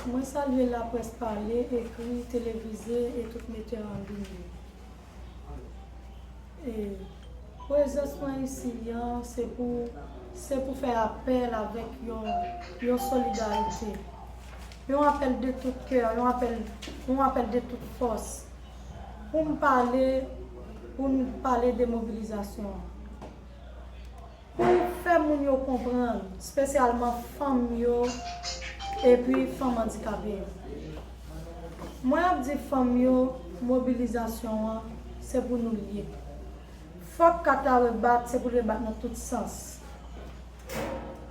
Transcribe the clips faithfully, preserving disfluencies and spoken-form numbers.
Mwen salye laprès pale, ekri, televize e tout metè an liy yo. E prezans mwen isi an, se pou, se pou fè apèl avèk yon, yon solidarite, yon apèl de tout kè, yon apèl, yon apèl de tout fòs pou m pale, pou m pale de mobilizasyon an. Pou fè moun yo konprann, espesyalman fanm yo epi fanm andikape yo. Mwen ap di fanm yo, mobilizasyon an, se pou nou l ye. Fòk kat la rebat, se pou l rebat nan tout sans.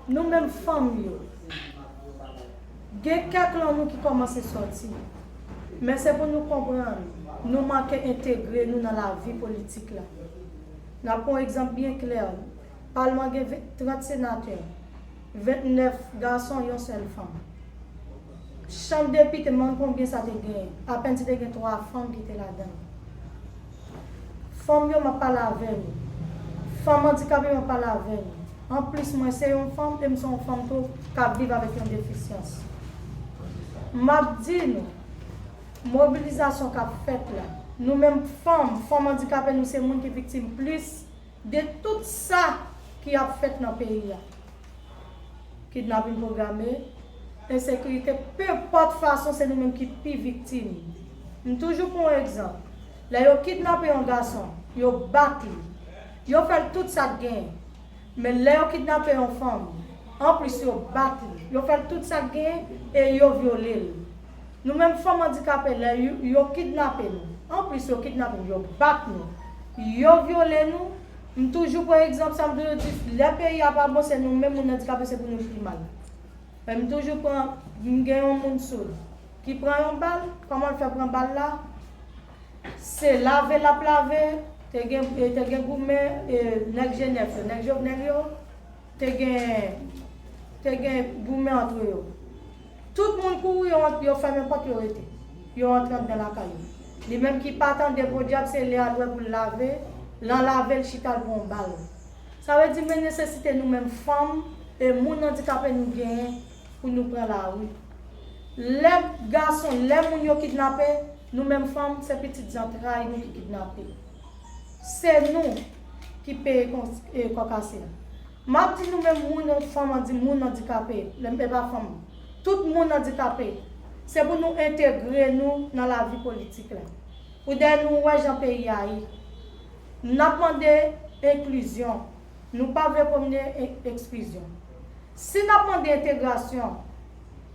Nou menm fanm yo, gen kèk lan nou ki kòmanse sòti. Men se pou nou konprann, nou manke entegre nou nan lavi politik la. N ap pran yon egzanp byen klè. Palman gen ven-, trant senatè, vennèf gason, yon sèl fanm. Chanm depite, m konn konbyen sa te genyen. Apèn si te gen twa fanm ki te ladan l. Fanm yo, m ap pale avè nou. Fanm andikape, m ap pale avè nou. Anplis, mwen se yon fanm e m se yon fanm tou k ap viv avèk yon defisyans. M ap di nou, mobilizasyon k ap fèt la, nou menm fanm, fanm andikape, nou se moun ki viktim plis de tout sa ki ap fèt nan peyi a. Kidnapin pwograme, ensekirite, penpòt fason, se nou menm ki pi viktim. M toujou pran yon egzanp. Lè yo kidnape yon gason, yo bat li, yo fè l tout sa k genyen. Men lè yo kidnape yon fanm, anplis yo bat li, yo fè l tout sa k genyen e yo vyole l. Nou menm fanm andikape, lè yo, yo kidnape nou, anplis yo kidnape nou, yo bat nou, yo vyole nou, m toujou pran egzanp sa, m toujou di, lè peyi a pa bon, se nou menm moun andikape, se pou nou pi mal. Men m toujou pran, m gen yon moun soud ki pran yon bal, kòman l fè pran bal la? Se lave l ap lave, te gen, te gen goumen, e, nèg G nèf yo, nèg Jovenel yo, te gen, te gen goumen antre yo. Tout moun kouri, yo, yo fèmen pòt, yo rete. Yo antre anndan lakay yo. Li menm ki pa tande podyab, se lè a l wè pou l lave, l an lave, l chita, l pran yon bal. Sa vle di, men nesesite nou menm fanm e moun andikape nou genyen pou nou pran lari. Lè gason, lè moun yo kidnape, nou menm fanm, se pitit zantray nou ki kidnape. Se nou ki peye kon-, e, kò kase a. M ap di nou menm moun, fanm an di moun andikape, lè m pe pa fanm, tout moun andikape, se pou nou entegre nou nan lavi politik la. Pou dèyè nou wè jan peyi a ye. N ap mande enklizyon. Nou pa vle pwomne e-, eksklizyon. Si n ap mande entegrasyon,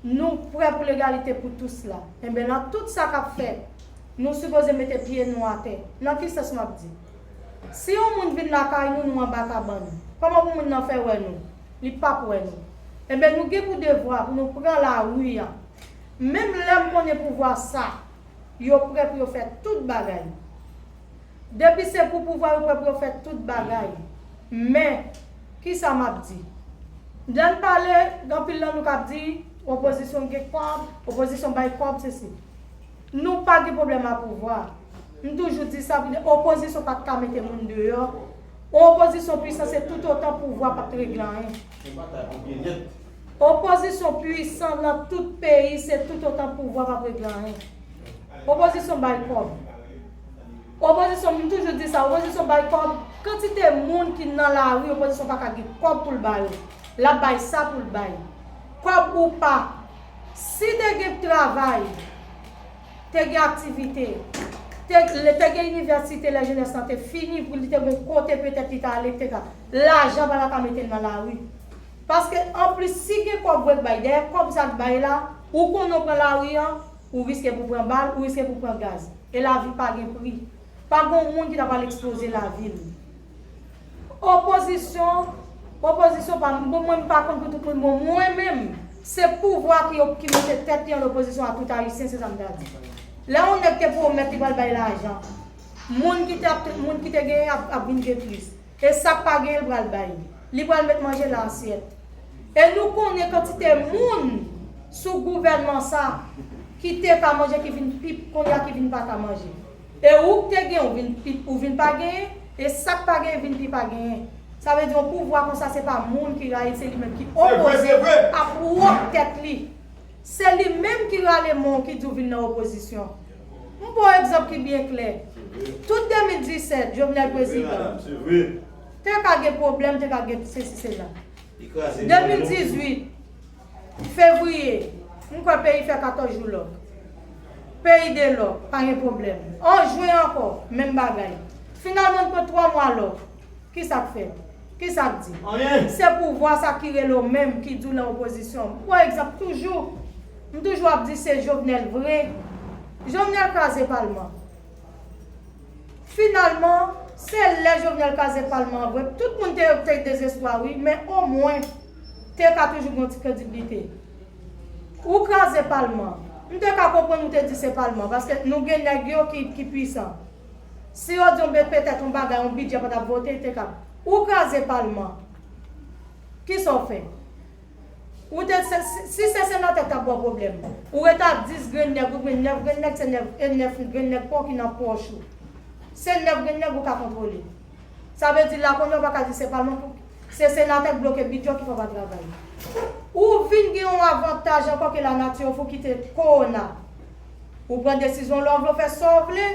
nou prè pou legalite pou tous la. Enben, nan tout sa k ap fèt, nou sipoze mete pye nou atè. Nan ki sans m ap di? Si yon moun vin lakay nou, nou anba kabann, kòman pou moun nan fè wè nou? Li p ap wè nou. Enben, nou gen pou devwa pou nou pran lari a. Menm lè m konnen pouvwa sa, yo prè pou yo fè tout bagay. Depi se pou pouvwa, yo prè pou yo fè tout bagay. Men, kisa m ap di? Lè n pale, gen anpil nan nou k ap di, opozisyon gen kòb, opozisyon bay kòb, sesi. Nou pa gen pwoblèm a pouvwa. M toujou di sa, opozisyon pa t ka mete moun deyò. Yon opozisyon pwisan, se toutotan pouvwa p ap regle anyen. Opozisyon pwisan nan tout peyi, se toutotan pouvwa p ap regle anyen. Opozisyon bay kòb. Opozisyon, m toujou di sa, opozisyon bay kòb. Kantite moun ki nan lari, opozisyon pa ka gen kòb pou l ba yo. L ap bay sa pou l bay. Kòb ou pa. Si te gen travay, te gen aktivite, te, te gen inivèsite, lè jenès lan te fini, pou li te gen kote petèt li ta ale, etsetera. Lajan pa ta ka mete l nan lari. Paske, anplis, si gen kòb vre k bay, dèyè kòb sa k bay la, ou konnen w pran lari an, ou riske pou pran bal, ou riske pou pran gaz. E lavi pa gen pri. Pa gen yon moun ki ta pral ekspoze lavi l. Opozisyon, opozisyon pa, bon, mwen m pa konn pou tout moun, bon, mwen menm, se pouvwa ki, ki mete tèt li an opozisyon a tout Ayisyen, se sa m ta di. Lè yon nèg te pwomèt li pral bay lajan, moun ki te ap, moun ki te genyen ap, ap vin gen plis. E sa k pa genyen, l pral bay. Li pral met manje nan asyèt. E nou konnen kantite moun sou gouvènman sa ki te ka manje, ki vin pi, kounye a ki vin pa ka manje. E ou k te gen, ou vin pi, ou vin pa genyen, e sa k pa genyen vin pi pa genyen. Sa vle di yon pouvwa konsa, se pa moun ki rayi, se li menm ki opoze a pwòp tèt li. Se li menm ki rale men w ki di w vin nan opozisyon. M ba w egzanp ki byen klè. Tout de mil disèt, Jovenel prezidan, te ka gen pwoblèm, te ka gen sesi sela. De mil dizuit, fevriye, m kwè peyi fè katòz jou lòk. Peyi delòk, pa gen pwoblèm. An jen ankò, menm bagay. Finalman, n pran twa mwa lòk. Ki sa k fèt? Ki sa k di? Anyen. Se pouvwa sa ki rele w menm ki di w nan opozisyon. M pran egzanp toujou. M toujou ap di se Jovenel vre. Jovenel kraze palman. Finalman, se lè Jovenel kraze palman an vre, tout moun te, te dezespwa wi, men omwen te ka toujou gen yon ti kredibilite. Ou kraze palman. M te ka konprann ou te di se palman, paske nou gen nèg yo ki, ki pwisan. Si yo di yon bèt petèt yon bagay, yon bidjè pa t ap vote, te ka. Ou kraze palman. Kisa w fè? Ou te, se- si, si se senatè k t ap ba w pwoblèm, ou rete ak dis grenn nèg, ou gen nèf grenn nèg, se nèf, e nèf grenn nèg pa w ki nan pòch ou. Se nèf grenn nèg ou ka kontwole. Sa vle di la kounye a w pa ka di se palman pou, se senatè k bloke bidjè w ki fè w pa travay. Ou vin gen yon avantaj ankò ke lanati ofri w ki te kowona. Ou pran desizyon lè w vle, w fè sa w vle.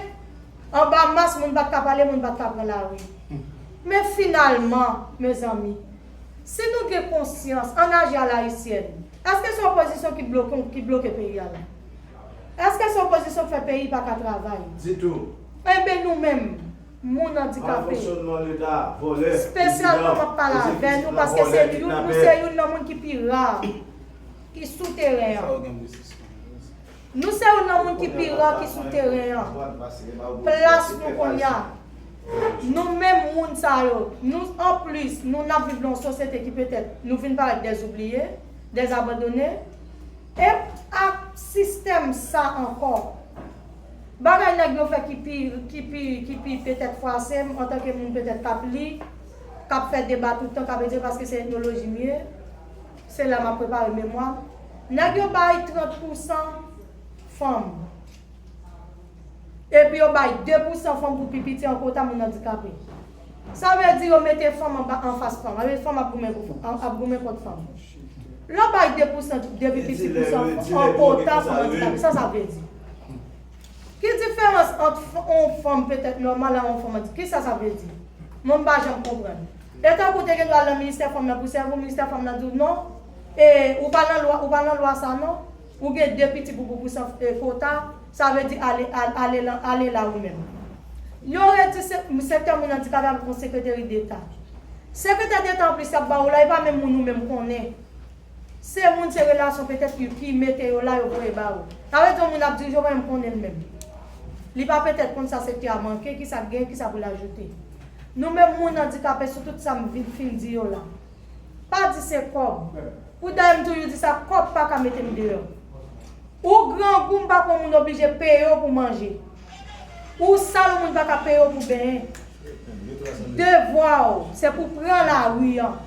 Anba mas, moun pa t ka pale, moun pa t ka pran lari. Men finalman, mezanmi, si nou gen konsyans, ann aji a la ayisyèn, èske se opozisyon ki bloke, ki bloke peyi a la? Èske se opozisyon k fè peyi pa ka travay? Ditou. Enben nou menm, moun andikape, espesyalman m ap pale avè nou, paske se youn, nou se youn nan moun ki pi ra, ki sou teren an. Nou se youn nan moun ki pi ra ki sou teren an. Plas nou kounye a. Nou menm moun sa yo, nou anplis, nou n ap viv nan yon sosyete ki petèt nou vin parèt dèzoubliye, dèzabandone. E ak sistèm sa ankò, bagay nèg yo fè ki pi, ki pi, ki pi petèt fwase m antanke moun petèt k ap li, k ap fè deba tout tan, k ap etidye paske se etnoloji m ye. Se la m ap prepare memwa m. Nèg yo bay trant pousan fanm. Epi yo bay de pousan fanm pou pi piti an kota moun andikape. Sa vle di yo mete fanm anba, anfas fanm. Sa vle di fanm ap goumen pou, ap goumen kont fanm. Lè w bay de pousan depi piti pousan an kota fanm andikape, sa sa vle di? Ki diferans ant f- yon fanm petèt nòmal ak yon fanm andikape? Kisa sa vle di? Mwen m pa janm konprann. E tankou w te gen dwa al nan ministè fanm nan pou sèvi w, ministè fanm nan di w non, e ou pa nan lwa, ou pa nan lwa sa non. Ou gen de piti pou pou pou san e kota, sa vle di ale, al- ale la, ale la ou menm. Yo redui se- sektè moun andikape avèk yon sekreteri deta. Sekretè deta anplis y ap ba ou la, e pa menm moun ou menm konnen. Se moun, se relasyon petèt ki, ki mete yo la, yo voye ba ou. Sa vle di yon moun ap dirije, ou pa menm konnen l menm. Li pa petèt konn sa sektè a manke, kisa k genyen, kisa pou l ajoute. Nou menm moun andikape, sou tout sa m vin fin di yo la. Pa di se kòb. Pou dayè m toujou di sa, kòb pa ka mete m deyò. Ou grangou, m pa kwè moun oblije peye w pou manje. Ou sal, yon moun pa ka peye w pou benyen. Devwa w, se pou pran lari an.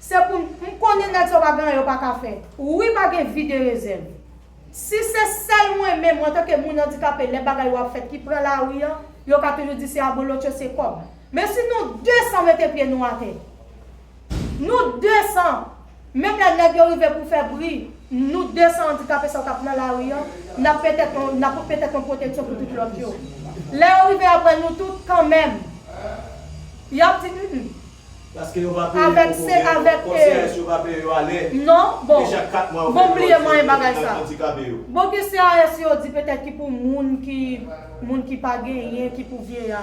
Se pou m, m konnen nèg sa yo pa gen anyen yo pa ka fè. Wi, pa gen vi de rezèv. Si se sèl mwen menm, antanke moun andikape, lè bagay yo ap fèt ki pran lari an, yo ka toujou di se abolotcho, se kòb. Men si nou desann mete pye nou atè, nou desann, menm lè nèg yo rive pou fè bri, nou desann andikape sa yo k ap nan lari an, n ap petèt yon, n ap petèt yon pwoteksyon pou tout lòt yo. Lè yo rive apre nou tout, kanmenm, y ap di, mm, mm. Paske yo pa peye yo pou byen, kòm C R S yo pa peye yo alè. Non, bon. Deja kat mwa yo fè yo di yo nan andikape yo. Bon, ki C R S yo di petèt ki pou moun ki, moun ki pa genyen, ki pou vyeya.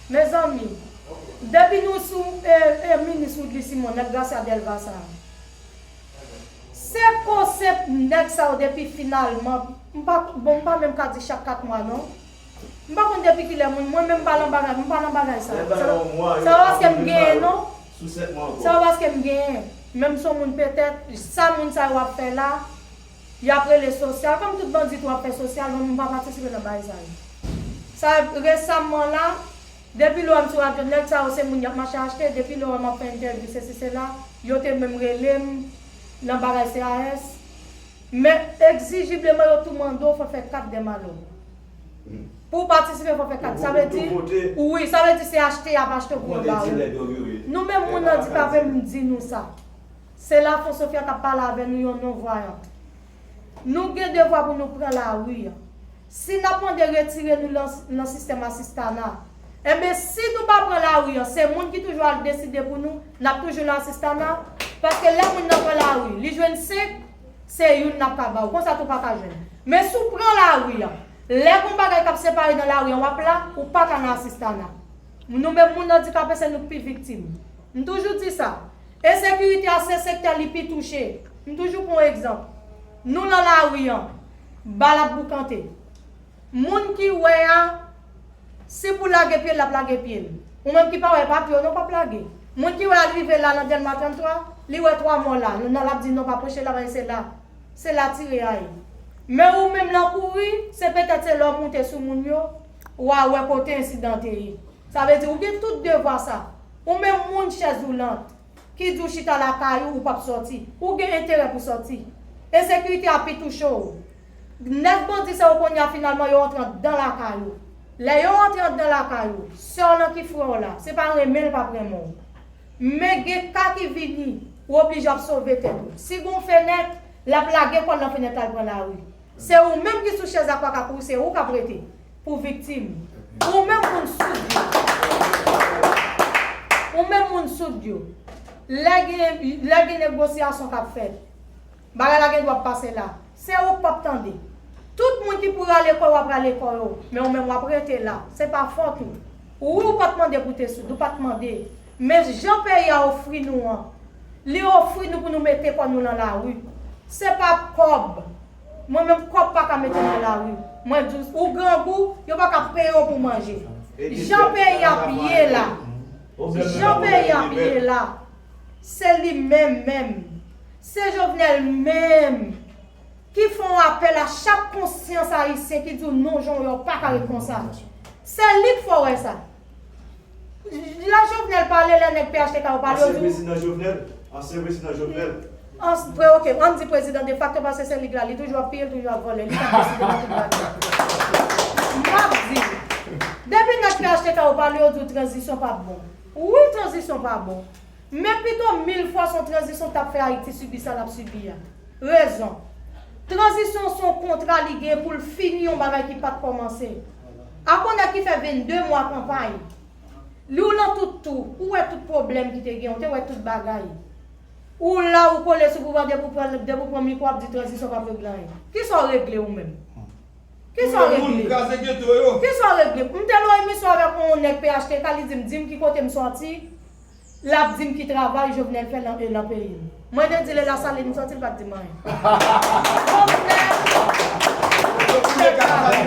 Mezanmi, depi nou sou, e, e, minis Woodly Simon, nèg Gracia Delva sa a. Se konsèp nèg sa yo depi finalman, m pa, bon, m pa menm ka di chak kat mwa non. M pa konn depi kilè moun, mwen menm m pa nan bagay, m pa nan bagay sa. Se pa paske m genyen non. Se pa paske m genyen. Men m se yon moun petèt, sa moun sa yo ap fè la, y ap rele sosyal. Kòm tout bandi tou ap fè sosyal, men m pa patisipe nan bagay sa yo. Sa resaman la, depi lè w wè m sou radyo, nèg sa yo se moun y ap mache achte, depi lè w wè m ap fè entèvyou, sesi sela, yo te menm rele m nan bagay C R S. Men egzijibleman yo tou mande w fò fè kat dè malè. Pou w patisipe fò fè kat. Sa vle di, wi, sa vle di se achte y ap achte w pou yo ba ou. Nou menm moun andikape, m di nou sa. Se Lafon Sofia k ap pale avè nou, yon non vwayan. Nou gen devwa pou nou pran lari an. Si n ap mande retire nou nan, nan sistèm asistana, enben, si nou pa pran lari an, se moun ki toujou al deside pou nou, n ap toujou nan asistana. Paske lè moun nan pran lari, li jwenn senk, se youn n ap ka ba w. Konsa tou pa ka jwenn. Men si w pran lari an, lè gon bagay k ap separe nan lari an, w ap la, ou pa ka nan asistana. Nou menm moun andikape, se nou k pi viktim. M toujou di sa. Ensekirite a se sektè li pi touche. M toujou pran yon egzanp. Nou nan lari an, bal ap boukante. Moun ki wè a, si pou lage pye l, l ap lage pye l. Ou menm ki pa wè, pa pye w non, p ap lage. Moun ki wè a rive la nan Dèlma trannntwa, li wè twa mò la, nan l ap di non, pa pwoche la, paske se la, se la tire a ye. Men ou menm nan kouri, se petèt se lè w moute sou moun yo, w a wè kote ensidan te ye. Sa vle di, ou gen tout devwa sa. Ou menm moun chèz woulant, ki di w chita lakay ou, ou p ap sòti. Ou gen enterè pou sòti. Ensekirite a pi touche w. Nèg bandi sa yo kounye a finalman yo rantre anndan lakay ou. Lè yo rantre anndan lakay ou, sè w lan ki frè w la, se pa renmen l p ap renmen w. Men gen ka ki vini, ou oblije ap sove tèt ou. Si gon fenèt, l ap lage kò l nan fenèt la, l pran lari. Se ou menm ki sou chèz ak pa ka kouri, se ou k ap rete pou viktim. Ou menm moun soud yo. Ou menm moun soud yo. Lè gen, lè gen negosyasyon k ap fèt, bagay la gen dwa ap pase la. Se ou k p ap tande. Tout moun ki pou rale kò yo ap rale kò yo, men ou menm w ap rete la. Se pa fòt ou. Wi, ou pa t mande pou te soud, ou pa t mande. Men jan peyi a ofri nou an, li ofri nou pou nou mete kò nou nan lari. Se pa kòb. Mwen menm kòb pa ka mete nan lari. Mwen di w, ou grangou, yo pa ka peye w pou manje. Jan peyi ap ye la, jan peyi ap ye la, se li menm menm. Se Jovenel menm ki fè yon apèl a chak konsyans ayisyen ki di w non, Jan Wè, w pa ka ret konsa. Se li k fè w wè sa. Lè Jovenel pale, lè nèg P H T K yo pale, yo di w, Ansyen prezidan Jovenel. Ans, pre, ok, ann di prezidan defakto, paske se li k la, li toujou ap piye, li toujou ap vòlè, li k ap deside nan tout bagay. M ap di, depi nèg P H T K yo pale, yo di w tranzisyon p ap bon. Wi, tranzisyon pa bon. Men pito mil fwa se yon tranzisyon k t ap fè Ayiti sibi sa l ap sibi a. Rezon. Tranzisyon se yon kontra li gen pou l fini yon bagay ki pa t kòmanse. Ak yon nèg ki fè vennde mwa kanpay. Li w lan tout tou, ou wè tout pwoblèm ki te gen, ou te wè tout bagay. Ou la, ou kole sou pouvwa, depi w pran, depi w pran mikwo, w ap di tranzisyon p ap regle anyen. Kisa w regle ou menm? Kisa w regle? Kisa w regle? M te lan emisyon avèk yon nèg P H T K, li di m, di m ki kote m sòti, l ap di m ki travay Jovenel fè lan, lan peyi m. Mwen te di l e Lasalin m sòti, li pa t di m anyen. Jovenel fè travay.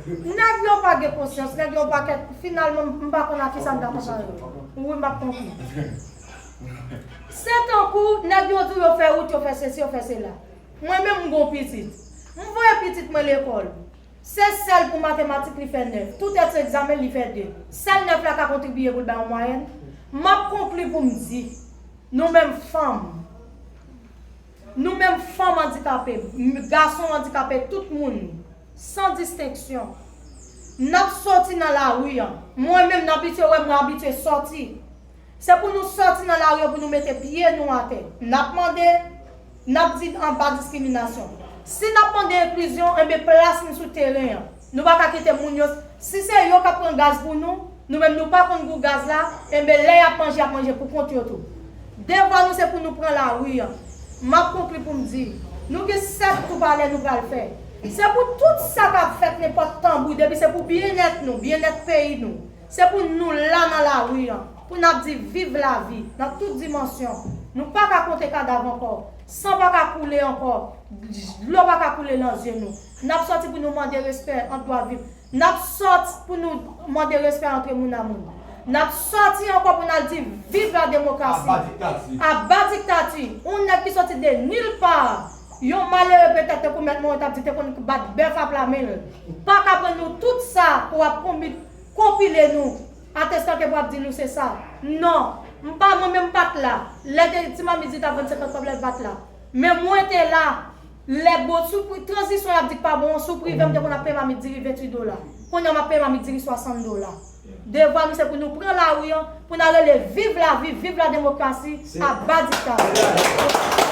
Nèg yo pa gen konsyans, nèg yo pakèt, finalman, m pa konn a kisa m ta konpare yo. Wi, m ap konkli. Se tankou, nèg yo di w yo fè wout, yo fè sesi, yo fè sela. Mwen menm, m gon pitit. M voye pitit mwen lekòl. Se sèl pou matematik li fè nèf. Tout èt egzamen li fè de. Sèl nèf la ka kontribiye pou l bay yon mwayèn. M ap konkli pou m di, nou menm fanm, nou menm fanm andikape, m, gason andikape, tout moun, san distenksyon, n ap sòti nan lari an. Mwen menm, n abitye wè mwen abitye sòti. Se pou nou sòti nan lari an, pou nou mete pye nou atè. N ap mande, n ap di anba diskriminasyon. Si n ap mande enklizyon, enben plas nou sou teren an. Nou pa ka kite moun yo, si se yo k ap pran gaz pou nou, nou menm nou pa konn gou gaz la, enben lè y ap manje, y ap manje pou kont yo tou. Devwa nou se pou nou pran lari an. M ap konkli pou m di, nou gen sèt tou palè nou pral fè. Se pou tout sa k ap fèt, nenpòt tanbou, depi se pou byennèt nou, byennèt peyi nou. Se pou nou la nan lari an, pou n ap di viv lavi nan tout dimansyon. Nou pa ka konte kadav ankò. San pa ka koule ankò. Dlo pa ka koule nan zye nou. N ap sòti pou nou mande respè an dwa viv. N ap sòti pou nou mande respè antre moun a moun. N ap sòti ankò pou n al di viv la demokrasi. Aba diktati. Aba diktati. Yon nèg ki sòti de nil pa. Yon malere petèt te konn mèt mwen t ap di te konn bat bèf ap lame l. Pa ka pran nou tout sa pou ap konbit konpile nou, atestan ke pou ap di nou se sa. Non, m pa, mwen menm m pa t la. Lè te, ti mamit di t ap vann senkant kòb la, m pa t la. Men mwen te la. Lè bon, sou pri, tranzisyon y ap di k pa bon, sou prive m te konn ap peye mamit diri venntuit dola. Kounye a m ap peye mamit diri swasant dola. Devwa nou se pou nou pran lari an, pou n al rele viv lavi, viv la demokrasi, aba diktati.